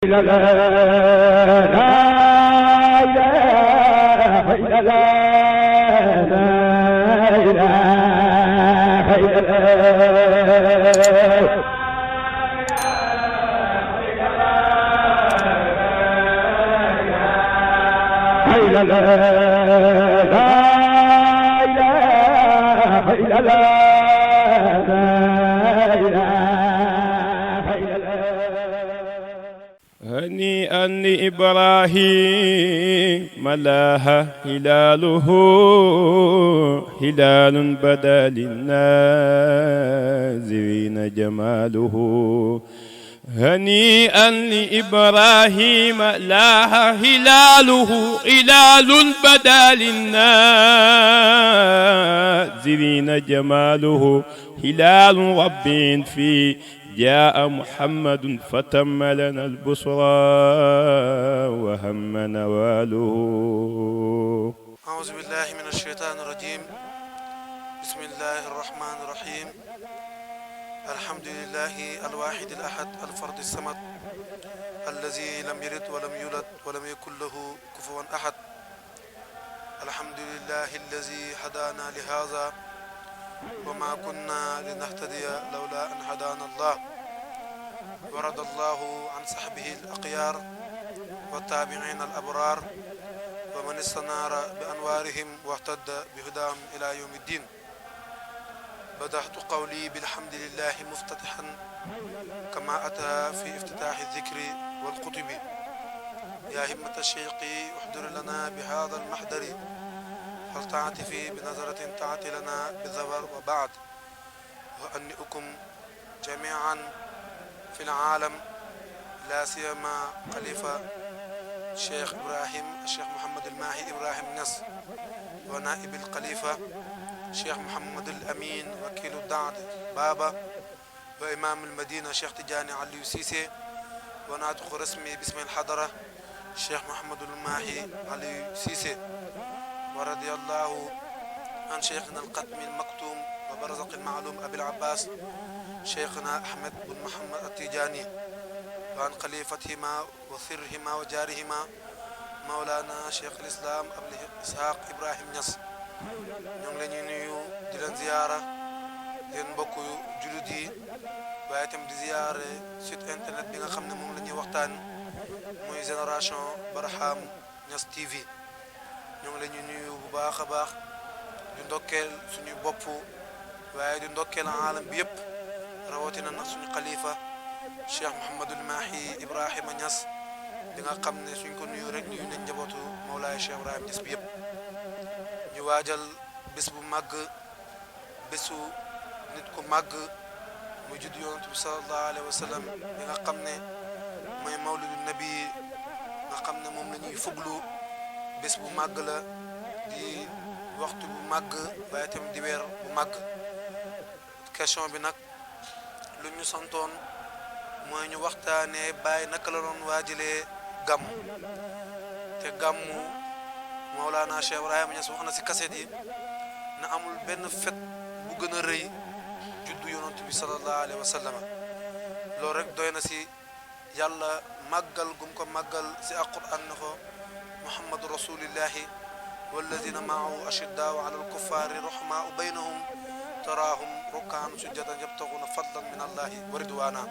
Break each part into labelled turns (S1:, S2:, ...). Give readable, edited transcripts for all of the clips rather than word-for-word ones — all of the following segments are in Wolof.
S1: لا لا لا إله إلا الله لا إله إلا الله لا لا لا إله إلا الله
S2: هنيئا لإبراهيم لاها هلاله هلال بدا للناظرين جماله هنيئا لإبراهيم لاها هلاله هلال بدا للناظرين جماله هلال رب في جاء محمد فتم لنا البشرى وهم نواله.
S3: أعوذ بالله من الشيطان الرجيم. بسم الله الرحمن الرحيم. الحمد لله الواحد الأحد الفرد الصمد الذي لم يلد ولم يولد ولم يكن له كفوا أحد. الحمد لله الذي هدانا لهذا وما كنا لنهتدي لولا أن هدانا الله. ورضى الله عن صحبه الأخيار والتابعين الأبرار ومن استنار بأنوارهم واهتد بهداهم إلى يوم الدين. بدأت قولي بالحمد لله مفتتحا كما أتى في افتتاح الذكر والخطب. يا همة الشيخ احضر لنا بهذا المحضر فلتعطفي بنظرة تعطي لنا بالظفر. وبعد وأنئكم جميعا في العالم لا سيما خليفة الشيخ إبراهيم الشيخ محمد الماهي إبراهيم نياس ونائب الخليفة الشيخ محمد الأمين وكيل الدعوة بابا وإمام المدينة الشيخ تجاني علي سيسي وناطق رسمي باسم الحضرة الشيخ محمد الماهي علي سيسي. ورضي الله عن شيخنا القدم المكتوم وبرزق المعلوم أبي العباس شيخنا أحمد بن محمد التيجاني وعن خليفتهما وسرهما وجارهما مولانا شيخ الإسلام أبي إسحاق إبراهيم نياس. ñoo ngi leen di nuyu di leen ziyaara yéen mbokku jullit yi waaye itam di ziyaare site internet bi nga xam ne moom la ñuy waxtaan muy génération Barham Niass TV. ñoo ngi leen di nuyu bu baax a baax di ndokkeel suñu bopp waaye di ndokkeel aalam bi yëpp rawatina nag suñu xalifa Cheikh Mouhamadul Mahi Ibrahima Niass di nga xam ne suñ ko nuyu rek nuyu nañ njabootu Mawlaay Cheikh Ibrahima Niass bi yëpp. ñu waajal bés bu màgg bésu nit ku màgg muy judd yonent bi sallallahu alayhi wa sallam bi nga xam ne mooy mawlidu nabi nga xam ne moom la ñuy fuglu bés bu màgg la di waxtu bu màgg waaye tamit di weer bu màgg. question bi nag lu ñu santoon mooy ñu waxtaanee Baay naka la doon waajalee gàmmu te gàmmu Mawlana Cheikh Ibrahima Niass wax na si kaset yi na amul benn fet bu gën a rëy juddu yonent bi sallallahu alayhi wa sallam. loolu rek doy na si yàlla màggal gum ko màggal si alquran na ko muhammadu rasulillahi walladina maahu ashiddaau ala alkuffaari ruhamaau baynahum taraahum rukkaan sujjadan yabtaxuuna fadlan min allahi wa ridwaana.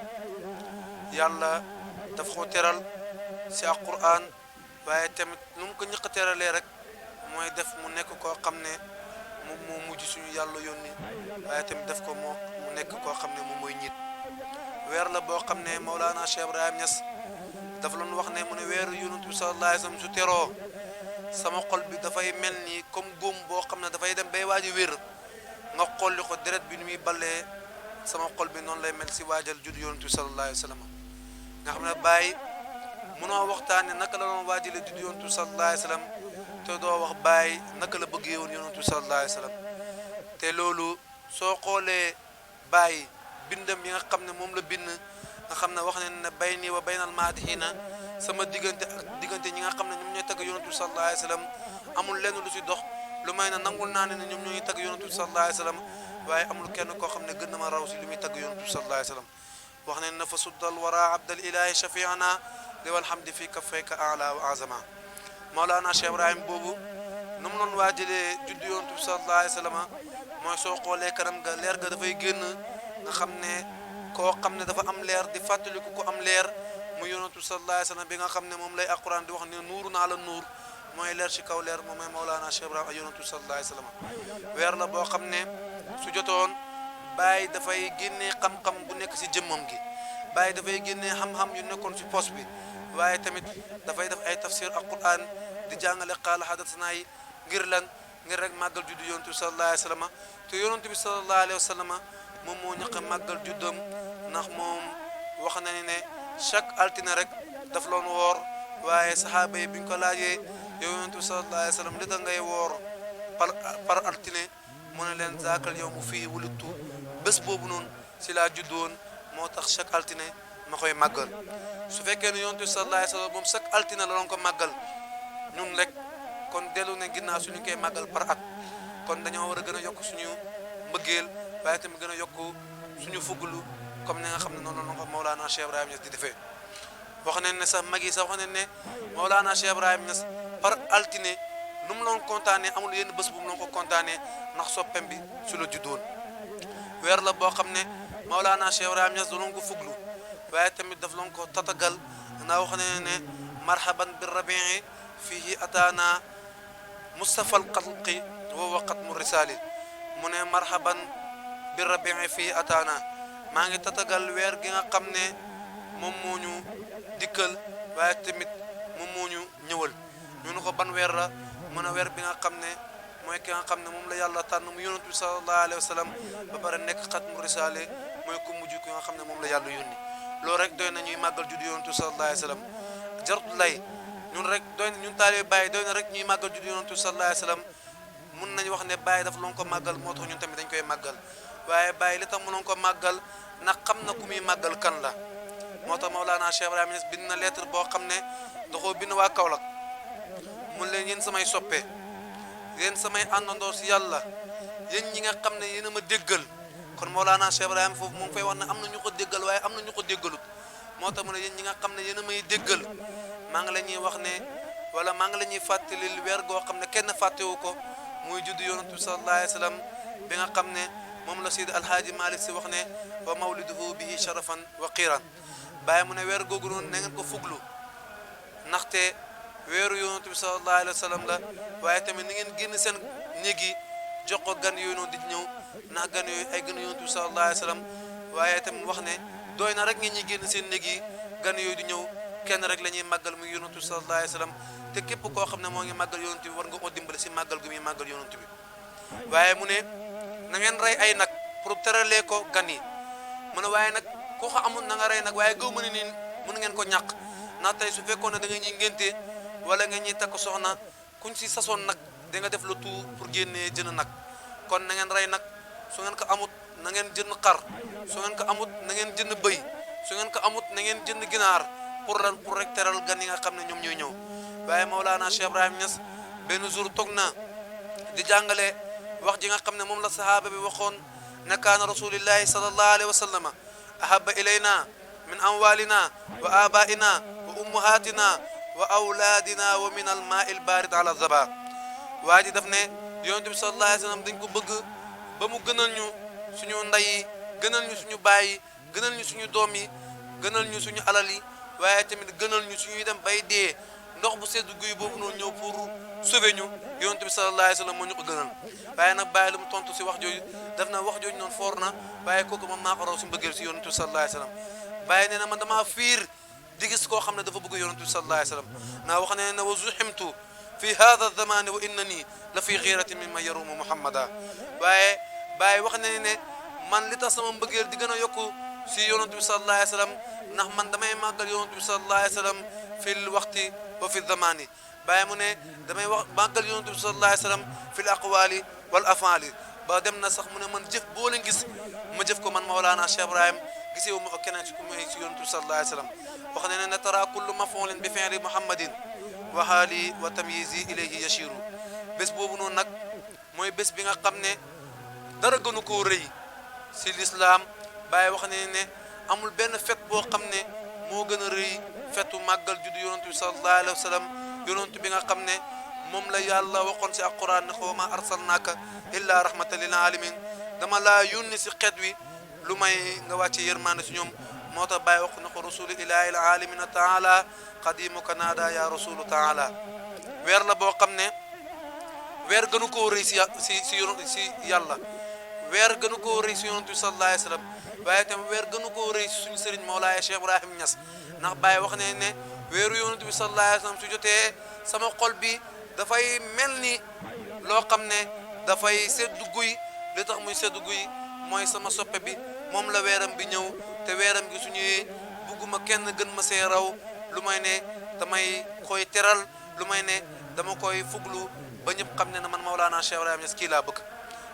S3: yàlla daf ko teral si alquran waaye tamit nu mu ko ñëkk a teralee rek mooy def mu nekk koo xam ne moom moo mujj suñu yàlla yónni waaye tamit def ko mu nekk koo xam ne moom mooy ñiit. weer la boo xam ne Mawlana Cheikh Ibrahima Niass dafa loon wax ne mu ne weeru yonent bi sallallahu alayhi wa sallam su teroo sama xol bi dafay mel ni comme góom boo xam ne dafay dem bay waaj a wér nga xolli ko deret bi ni muy ballee sama xol bi noonu lay mel si waajal judd yonent bi sallallahu alayhi wa sallam. nga xam ne Baay munoo waxtaane naka la doon waajale judd yonent bi sallallahu alayhi wa sallam te doo wax Baay naka la bëggee woon yonent bi sallallahu alayhi wa sallam. te loolu soo xoolee Baay bindam yi nga xam ne moom la bind nga xam ne wax ne ne bayni wa baynal maadihiina sama diggante ak diggante ñi nga xam ne ñoom ñooy tagg yonent bi sallallahu alayhi wa sallam amul lenn lu si dox lu may na nangul naa ne ñoom ñooy tagg yonent bi sallallahu alayhi wa sallam waaye amul kenn koo xam ne gën na ma raw si li muy tagg yonent bi sallallahu alayhi wa sallam. wax ne na fa suddal wara abdal ilahi shafiana li walhamdi fii kaffayka ala wa azama Mawlana Cheikh Ibrahim boobu nu mu doon waajalee juddu yonent bi sallallahu alayhi wa sallam mooy soo xoolee kanam ga leer ga dafay génn nga xam ne koo xam ne dafa am leer di fàttaliku ko am leer mu yonent bi sallallahu alayhi wa sallam bi nga xam ne moom lay alquran di wax ne nuuru naa la nuur mooy leer ci kaw leer moom mooy Mawlana Cheikh Ibrahim ak yonent bi sallallahu alayhi wa sallam weer la boo xam ne su jotoon Baay dafay génnee xam-xam bu nekk ci jëmmam gi Baay dafay génnee xam-xam yu nekkoon ci poos bi waaye tamit dafay def ay tafsir alquran di jàngale qaala hadathanaa yi ngir lan ngir rek màggal juddu yonent bi sallallahu alayhi wa sallam te yonent bi sallallahu alayhi wa sallam moom moo ñaq a màggal juddam ndax moom wax na ne chaque altine rek daf loon woor waaye saxaaba yi bi ñu ko laajee yow yonent bi sallallahu alayhi wa sallam li tax ngay woor par altine mu ne leen zaakal yow mu fii wulittu bés boobu noonu si laa juddoon moo tax chaque altine ma koy màggal su fekkee ne yonent bi sallallahu alayhi wa sallam moom chaque altine la doon ko màggal ñun rek kon dellu ne ginnaaw suñu koy màggal par at kon dañoo war a gën a yokk suñu mbëggeel waaye tamit gën a yokk suñu fuglu comme ni nga xam ne noonu la ko Mawlana Cheikh Ibrahim Niass di defee wax nañ ne sax mag yi sax wax nañ ne Mawlana Cheikh Ibrahim Niass par altine nu mu loon kontaanee amul yenn bés bu mu loon ko kontaanee ndax soppem bi su la juddoon weer la boo xam ne Mawlana Cheikh Ibrahim Niass da loon ko fuglu waaye tamit daf loon ko tatagal naa wax nañ ne marhaban bi rabii fihi ataana mustafa alxalqi wa waqat mu risaali mu ne marhaban bi rabii fii ataana maa ngi tatagal weer gi nga xam ne moom moo ñu dikkal waaye tamit moom moo ñu ñëwal ñu ne ko ban weer la mën a weer bi nga xam ne mooy ki nga xam ne moom la yàlla tànn mu yonent bi sallallahu alayhi wa sallam ba pare nekk xat mu risaale mooy ku mujj ki nga xam ne moom la yàlla yónni loolu rek doy na ñuy màggal juddu yonent bi sallallahu alayhi wa sallam jarut lay ñun rek doy na ñun taalibe Baay doy na rek ñuy màggal juddu yonent bi sallallahu alayhi wa sallam mun nañu wax ne Baay daf loon ko màggal moo tax ñun tamit dañ koy màggal waaye Baay li tax mënoon ko màggal ndax xam na ku muy màggal kan la moo tax Mawlana Cheikh Ibrahim Niass bind na lettre boo xam ne da koo bind waa Kaolack mun leen yéen samay soppe yéen samay àndandoo si yàlla yéen ñi nga xam ne yéen a ma déggal kon Mawlana Cheikh Ibrahim foofu mu ngi fay wax ne am na ñu ko déggal waaye am na ñu ko déggalut moo tax mu ne yéen ñi nga xam ne yéen a may déggal maa ngi la ñuy wax ne wala maa ngi la ñuy fàttalil weer goo xam ne kenn fàttewu ko muy juddu yonent bi sallallahu alayhi wa sallam bi nga xam ne moom la Seydi Alhaaji Malick si wax ne wa mawliduhu bihi sharafan wa qiran bàyyi mu ne weer googu noonu na ngeen ko fuglu ndaxte weeru yonent bi sallallahu alayhi wa sallam la waaye tamit ni ngeen génn seen néeg yi jox ko gan yooyu noonu di ñëw ndax gan yooyu ay gan yonent bi sallallahu alayhi wa sallam waaye tamit wax ne doy na rek ngeen ñuy génn seen néeg yi gan yooyu di ñëw kenn rek la ñuy màggal muy yonent bi sallallahu alayhi wa sallam te képp koo xam ne moo ngi màggal yonent bi war nga koo dimbale si màggal gu muy màggal yonent bi waaye mu ne na ngeen rey ay nag pour teralee ko gan yi mu ne waaye nag koo xam amul na nga rey nag waaye gaw ma ne nii mën ngeen ko ñàkk ndax tey su fekkoon ne da nga ñuy ngénte wala nga ñuy takk soxna kuñ si sasoon nag da nga def le tout pour génnee jën nag kon na ngeen rey nag su ngeen ko amut na ngeen jënd xar su ngeen ko amut na ngeen jënd bëy su ngeen ko amut na ngeen jënd ginaar pour lan pour rek teral gan yi nga xam ne ñoom ñooy ñëw waaye Mawlana Cheikh Ibrahim Niass benn jour toog na di jàngale wax ji nga xam ne moom la sahaaba bi waxoon ne kaana rasulillahi sallallahu alayhi wa sallama ahaba ilayna min amwalina wa abaina wa ummahatina wa awlaadina wa min al maa il barid ala zaba waa ji daf ne yonent bi sallallahu alayhi wa sallam dañ ko bëgg ba mu gënal ñu suñu ndey yi gënal ñu suñu baay yi gënal ñu suñu doom yi gënal ñu suñu alal yi waaye tamit gënal ñu suñuy dem bay dee ndox bu sedd guy boobu noonu ñëw pour sauver ñu yonent bi sallallahu alayhi wa sallam moo ñu ko gënal waaye nag bàyyi lu mu tontu si wax jooju daf na wax jooju noonu foor na waaye kooku moom maa ko raw si mbëggeel si yonent bi sallallahu alayhi wa sallam bàyyi nee na man damaa fiir di gis koo xam ne dafa bëgg yonent bi sallallahu alayhi wa sallam naa wax ne wa zuhimtu fi hada zamani wa innani la fi xiiratin min ma yarumu muhammada waaye bàyyi wax ne ne man li tax sama mbëggeel di gën a yokku si yonent bi sallallahu alayhi wa sallam ndax man damay màggal yonent bi sallallahu alayhi wa sallam fil waxti wa fi zamani bàyyi mu ne damay wax màggal yonent bi sallallahu alayhi wa sallam fil aqwali wal afaali ba dem na sax mu ne man jëf boo leen gis ma jëf ko man Mawlana Cheikh Ibrahim gisee wu ma ko keneen si ku may si yonent bi sallallahu alayhi wa sallam wax ne ne tara kullu maf'ulin bi fi'li muhammadin wa haali wa tamyizi ilayhi yashiru bés boobu noonu nag mooy bés bi nga xam ne dara gënu koo rëy si lislaam bàyyi wax ne ne amul benn fet boo xam ne moo gën a rëy fetu màggal juddu yonent bi sallallahu alayhi wa sallam yonent bi nga xam ne moom la yàlla waxoon si alquran ne ko ma arsalnaaka illa rahmatan lil alamin dama laa yónni si xeet wi lu may nga wàcce yërmande si ñoom moo tax bàyyi wax na ko rasulu ilahi al alamina taala qadimuka naada ya rasulu taala weer la boo xam ne weer gënu koo rëy si yàlla weer gënu koo rëy si yonent bi sallallahu alayhi wa sallam waaye tam weer gënu koo rëy si suñu sëriñ Mawlaaya Cheikh Ibrahim Niass ndax Baye wax ne weeru yonent bi sallallahu alayhi wa sallam su jotee sama xol bi dafay mel ni loo xam ne dafay seddu guy li tax muy seddu guy mooy sama soppe bi moom la weeram bi ñëw te weeram gi su ñëwee bugguma kenn gën ma see raw lu may ne damay koy teral lu may ne dama koy fuglu ba ñëpp xam ne na man Mawlaana Cheikh Ibrahim Niass kii laa bëgg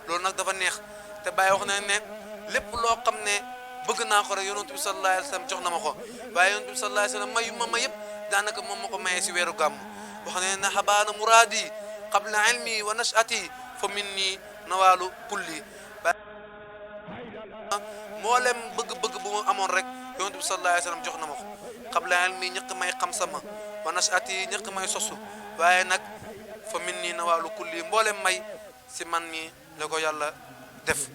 S3: loolu nag dafa neex te Baye wax ne lépp loo xam ne bëgg naa ko rek yonent bi sallallahu alayhi wa sallam jox na ma ko waaye yonent bi sallallahu alayhi wa sallam mayu ma yëpp daanaka moom ma ko mayee si weeru gàmm wax ne na xabaana muraadi qabla ilmi wa nashati fa minni nawaalu kulli mboolem bëgg-bëgg bu mu amoon rek yonent bi sallallahu alayhi wa sallam jox na ma ko qabla ilmi ñëkk may xam sama wa nashati ñëkk may sosu waaye nag fa minni nawaalu kulli mboolem may si man mi la ko yàlla def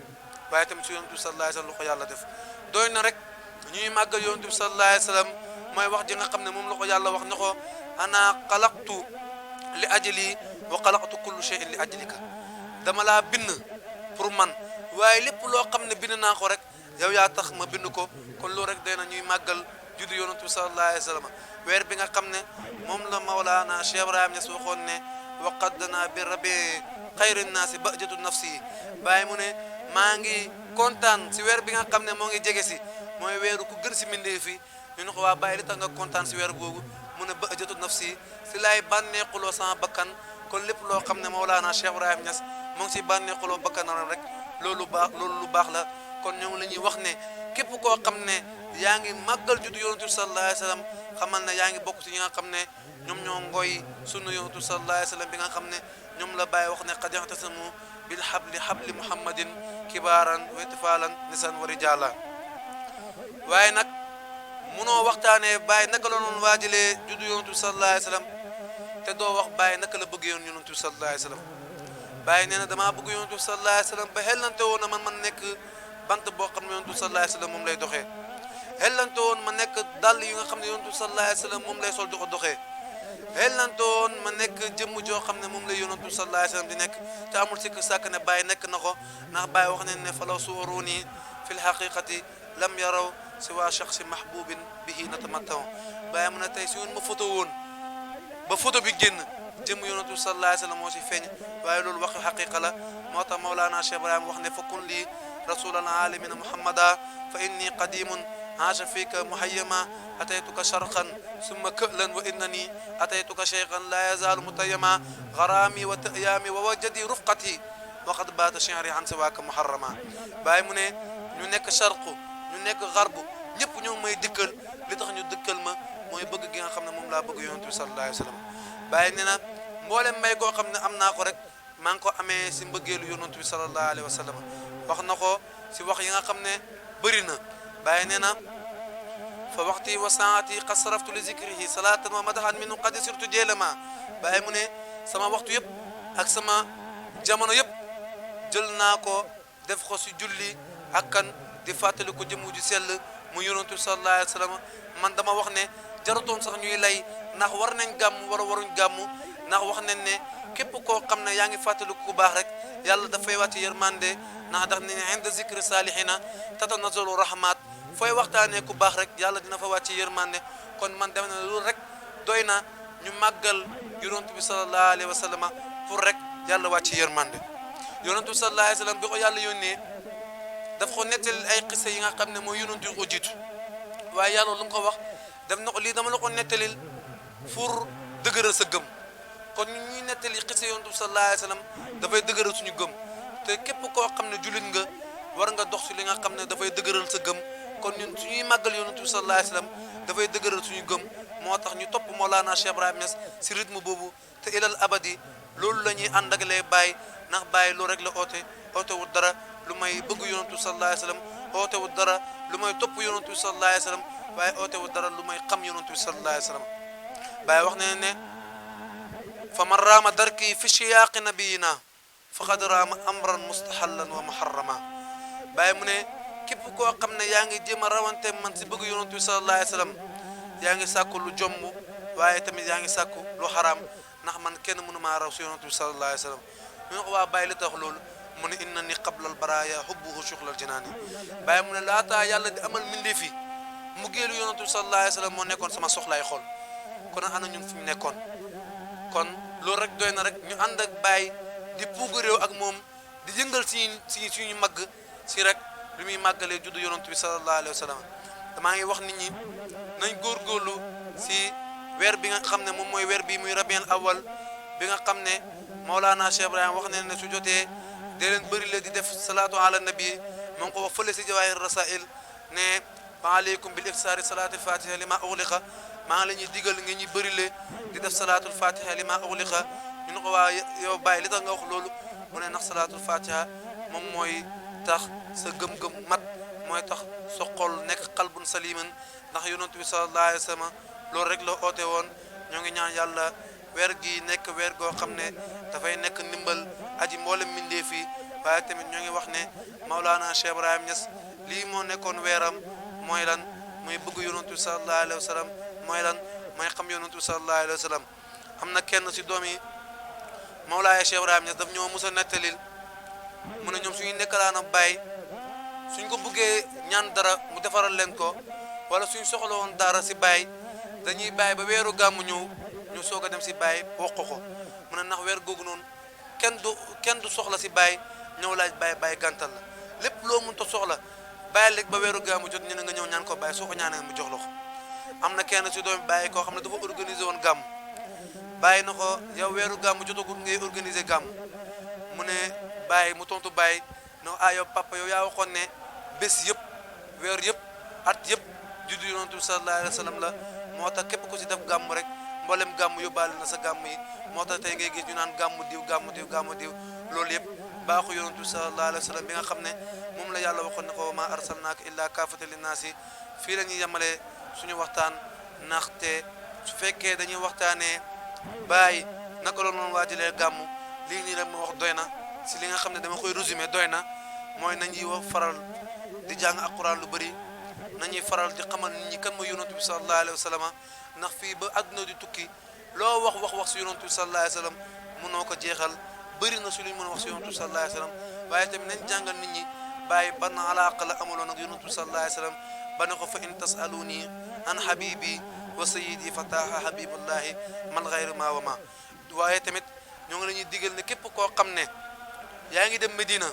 S3: waaye tamit si yonent bi sallallahu alayhi wa sallam lu ko yàlla def doy na rek ñuy màggal yonent bi sallallahu alayhi wa sallam mooy wax ji nga xam ne moom la ko yàlla wax ne ko ana xalaqtu li ajli wa xalaqtu kullu shay'in li ajlika dama laa bind pour man waaye lépp loo xam ne bind naa ko rek yow yaa tax ma bind ko kon loolu rek doy na ñuy màggal juddu yonent bi sallallahu alayhi wa sallam weer bi nga xam ne moom la Mawlaana Cheikh Ibrahim Niass waxoon ne waqaddana bi rabi xayri naasi bahjatu nafsi bàyyi mu ne maa ngi kontaan si weer bi nga xam ne moo ngi jege si mooy weeru ku gën si mbindee fi ñu ne ko waa bàyyi li tax nga kontaan si weer boobu mu ne bahjatu nafsi si laay bànneexuloo sama bakkan kon lépp loo xam ne Mawlaana Cheikh Ibrahim Niass moo ngi si bànneexuloo bakkanam rek loolu lu baax la kon ñoom la ñuy wax ne képp koo xam ne yaa ngi màggal juddu yonent bi sallallahu alayhi wa sallam xamal ne yaa ngi bokk ci ñi nga xam ne ñoom ñoo ngoy sunu yonent bi sallallahu alayhi wa sallam bi nga xam ne ñoom la bàyyi wax ne qad i'tasamu bil habli muhammadin kibaaran wa itfaalan nisan wa rijaala waaye nag munoo waxtaanee bàyyi naka la noonu waajalee juddu yonent bi sallallahu alayhi wa sallam te doo wax bàyyi naka la bëgg yoon yonent bi sallallahu alayhi wa sallam bàyyi nee na damaa bëgg yonent bi sallallahu alayhi wa sallam ba xellante woon na man nekk bant boo xam ne yonent bi sallallahu alayhi wa sallam moom lay doxee xellante woon ma nekk dàll yi nga xam ne yonent bi sallallahu alayhi wa sallam moom lay sol di ko doxee xellante woon ma nekk jëmm joo xam ne moom lay yonent bi sallallahu alayhi wa sallam di nekk te amul sikk sàkk ne bàyyi nekk na ko ndax bàyyi wax ne falaw suuruni fi lxaqiqati lam yaraw siwa shaxsi mahbubin bihi natamattaw bàyyi mu ne tey si woon ma photo woon ba photo bi génn jëmm yonent bi sallallahu alayhi wa sallam moo si feeñ waaye loolu waxi xaqiqa la moo tax Mawlaana Cheikh Ibrahim wax ne fa kun lii rasulal alamina muhammada fa inni qadimun aasha fika muhayyama ataytuka sharqan summa këlan wa innani ataytuka cheikhan la yazaalu mutayyama garaami wa tayaami wa wajadi rufqati wa qad baata shi'ri an siwaaka muharrama bàyyi mu ne ñu nekk sharqu ñu nekk garbu ñëpp ñoo may dikkal li tax ñu dikkal ma mooy bëgg gi nga xam ne moom laa bëgg yonent bi sallallahu alayhi wa sallam bàyyi nee na mboolem may koo xam ne am naa ko rek maa ngi ko amee si mbëggeelu yonent bi sallallahu alayhi wa sallam wax na ko si wax yi nga xam ne bëri na bàyyi nee na fa waxti wa saati qad saraftu li zikrihi salatan wa madahan minhu qad sirtu jeelama bàyyi mu ne sama waxtu yëpp ak sama jamono yëpp jël naa ko def ko si julli ak kan di fàttali ko jëmu ju sell mu yonent bi sallallahu alayhi wa sallam man dama wax ne jarutoon sax ñuy lay ndax war nañ gàmm waruñ gàmm ndax wax nañ ne képp koo xam ne yaa ngi fàttali ku baax rek yàlla dafay wàcc yërmande ndax dax ne inda zikri salihina tatanazzalu rahmat fooy waxtaanee ku baax rek yàlla dina fa wàcc yërmande kon man dem na loolu rek doy na ñu màggal yonent bi sallallahu alayhi wa sallam pour rek yàlla wàcc yërmande yonent bi sallallahu alayhi wa sallam bi ko yàlla yónnee daf ko nettali ay xisa yi nga xam ne mooy yonent yu ko jiitu waaye yàlla lu mu ko wax def na ko lii dama la ko nettalil pour dëgëral sa gëm kon ñu ñuy nettali xisa yonent bi sallallahu alayhi wa sallam dafay dëgëral suñu gëm te képp koo xam ne jullit nga war nga dox si li nga xam ne dafay dëgëral sa gëm kon ñun suñuy màggal yonent bi sallallahu alayhi wa sallam dafay dëgëral suñu gëm moo tax ñu topp Mawlaana Cheikh Ibrahim Niass si rythme boobu te ilal abadi loolu la ñuy ànd ak lay bàyyi ndax bàyyi loolu rek la oote wut dara lu may bëgg yonent bi sallallahu alayhi wa sallam oote wut dara lu may topp yonent bi sallallahu alayhi wa sallam waaye oote wu dara lu may xam yonent bi sallallahu alayhi wa sallam Baay wax ne fa man raama darki fi shiyaaqi nabiyina faqad raama amran mustahallan wa muharrama Baay mu ne képp koo xam ne yaa ngi jéem a rawante man si bëgg yonent bi sallallahu alayhi wa sallam yaa ngi sàkku lu jomm waaye tamit yaa ngi sàkku lu xaraam ndax man kenn mënu maa raw si yonent bi sallallahu alayhi wa sallam ñu ne ko waa Baay li tax loolu mu ne inna ni qabla al baraya hubbuhu shuxlal jinaani Baay mu ne laataa yàlla di amal mbindeef yi mu géelu yonent bi sallallahu alayhi wa sallam moo nekkoon sama soxlaay xol kon ana ñun fi mu nekkoon kon loolu rek doy na rek ñu ànd ak Baay di puugu réew ak moom di yëngal suñu màgg si rek lu muy màggalee juddu yonent bi sallallahu alayhi wa sallam damaa ngi wax nit ñi nañ góorgóorlu si weer bi nga xam ne moom mooy weer bi muy rabiul awwal bi nga xam ne Mawlana Cheikh Ibrahim wax ne su jotee dee leen bëri la di def salaatu ala nabi moo ngi ko wax fële si jawaahir rasail ne wa aleykum bil ifsaari salaatul fatiha li ma ughliqa maa ngi la ñuy digal nga ñuy bëri le di def salaatul fatiha li ma ughliqa ñu ne ko waa yow Baay li tax nga wax loolu mu ne ndax salaatul fatiha moom mooy tax sa gëm-gëm mat mooy tax sa xol nekk qalbun saliman ndax yonent bi sallallahu alayhi wa sallam loolu rek la oote woon ñoo ngi ñaan yàlla weer gi nekk weer goo xam ne dafay nekk ndimbal aji mboolem mbindeef yi waaye tamit ñoo ngi wax ne Maulana Cheikh Ibrahim Niass lii moo nekkoon weeram mooy lan mooy bëgg yonent bi sallallahu alayhi wa sallam mooy lan mooy xam yonent bi sallallahu alayhi wa sallam am na kenn si doom yi Maulana Cheikh Ibrahim Niass daf ñoo mos a nettalil mu ne ñoom suñu nekkalaana Baay suñ ko bëggee ñaan dara mu defaral leen ko wala suñ soxla woon dara si Baay dañuy bàyyi ba weeru gàmmu ñëw ñu soog a dem si Baay wax ko mu ne ndax weer googu noonu kenn du soxla si Baay ñëw laaj Baay gàntal la lépp loo mënta soxla Baay léegi ba weeru gàmmu jot ñu ne nga ñëw ñaan ko Baay soo ko ñaanee mu jox la ko am na kenn si doomi Baay koo xam ne dafa organiser woon gàmm Baay na ko yow weeru gàmmu jotagul ngay organiser gàmm mu ne Baay mu tontu Baay no yow papa yow yaa waxoon ne bés yëpp weer yëpp at yëpp juddu yonent bi sallallahu alayhi wa sallam la moo tax képp ku si def gàmm rek mboolem gàmm yóbbaale na sa gàmm yi moo tax tey ngay gis ñu naan gàmmu diw loolu yëpp baaxu yonent bi sallallahu alayhi wa sallam bi nga xam ne moom la yàlla waxoon ne ko ma arsalnaaka illa kaafatan linnaasi fii la ñuy yemalee suñu waxtaan ndaxte su fekkee dañuy waxtaanee Baay naka la noonu waajalee gàmm lii nii rek ma wax doy na si li nga xam ne dama koy résumé doy na mooy nañuy wax faral di jàng alquran lu bëri nañuy faral di xamal nit ñi kan mooy yonent bi sallallahu alayhi wa sallam ndax fii ba àdduna di tukki loo wax si yonent bi sallallahu alayhi wa sallam mënoo ko jeexal bëri na su luñ mën a wax si yonent bi sallallahu alayhi wa sallam waaye tamit nañ jàngal nit ñi Baay ban alaaqa la amaloon ak yonent bi sallallahu alayhi wa sallam ba ne ko fa in tasaluni an habibi wa sayyidi fataha habibullahi man ghayru ma wa ma waaye tamit ñoo ngi la ñuy digal ne képp koo xam ne yaa ngi dem Medina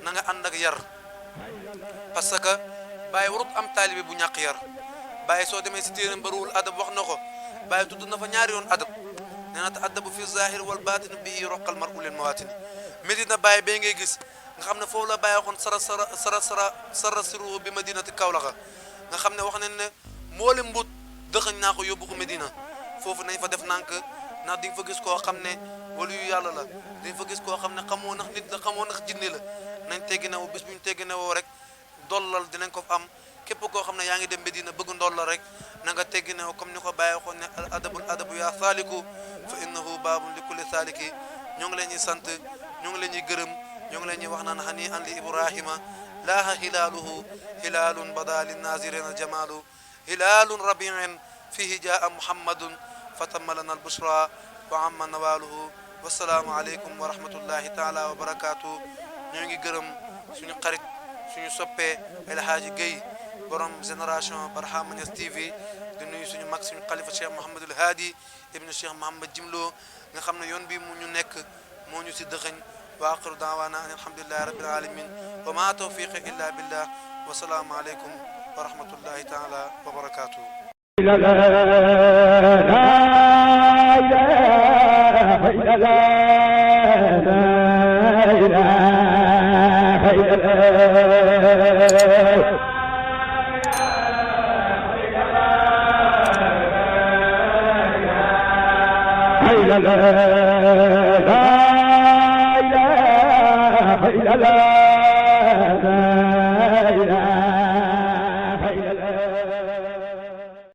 S3: na nga ànd ak yar parce que Baay warut am taalibe bu ñàkk yar Baay soo demee si téeram Baruul Adab wax na ko Baay tudd na fa ñaari yoon adab nee na te adabu fi zahir wal batin bihi roqal mar'u lil mawatini Medina Baay bee ngay gis nga xam ne foofu la Baay waxoon sara siru bi madinati Kawlaxa nga xam ne wax nañ ne mboole mbut dëxañ naa ko yóbbu ko Medina foofu nañ fa def nànk ndax di nga fa gis koo xam ne wala yu yàlla la di nga fa gis koo xam ne xamoo ndax nit la xamoo ndax jinne la nañ teggi ne woo bis bu ñu teggi ne woo rek dollal dinañ ko am képp koo xam ne yaa ngi dem Medina bëgg ndollal rek na nga teggi ne woo comme ni ko Baay waxoon ne al adabu yaa saaliku fa innahu baabun li kulli saaliki ñoo ngi leen ñuy sant ñoo ngi leen ñuy gërëm ñoo ngi leen ñuy wax naan hani an li ibrahima laaha hilaaluhu hilaalun bada linnaazirina jamaalu hilaalun rabiin fihi jaa muhammadun fatamma lana albushra wa amma nawaaluhu wasalaamu aleykum wa rahmatullahi taala wa barakaatu ñoo ngi gërëm suñu xarit suñu soppee El Hadji Guèye borom génération Barhama Niass TV di nuyu suñu mag suñu xalifa Cheikh Mouhamadul Haadi ibnu Cheikh Mouhamad Jimlo nga xam ne yoon bi mu ñu nekk moo ñu si dëxëñ wa axiru daawaana an alhamdulillahi rabbil alamin wa ma tawfiqi illa billah wa salaamu aleykum wa rahmatullahi taala wa barakaatu
S1: la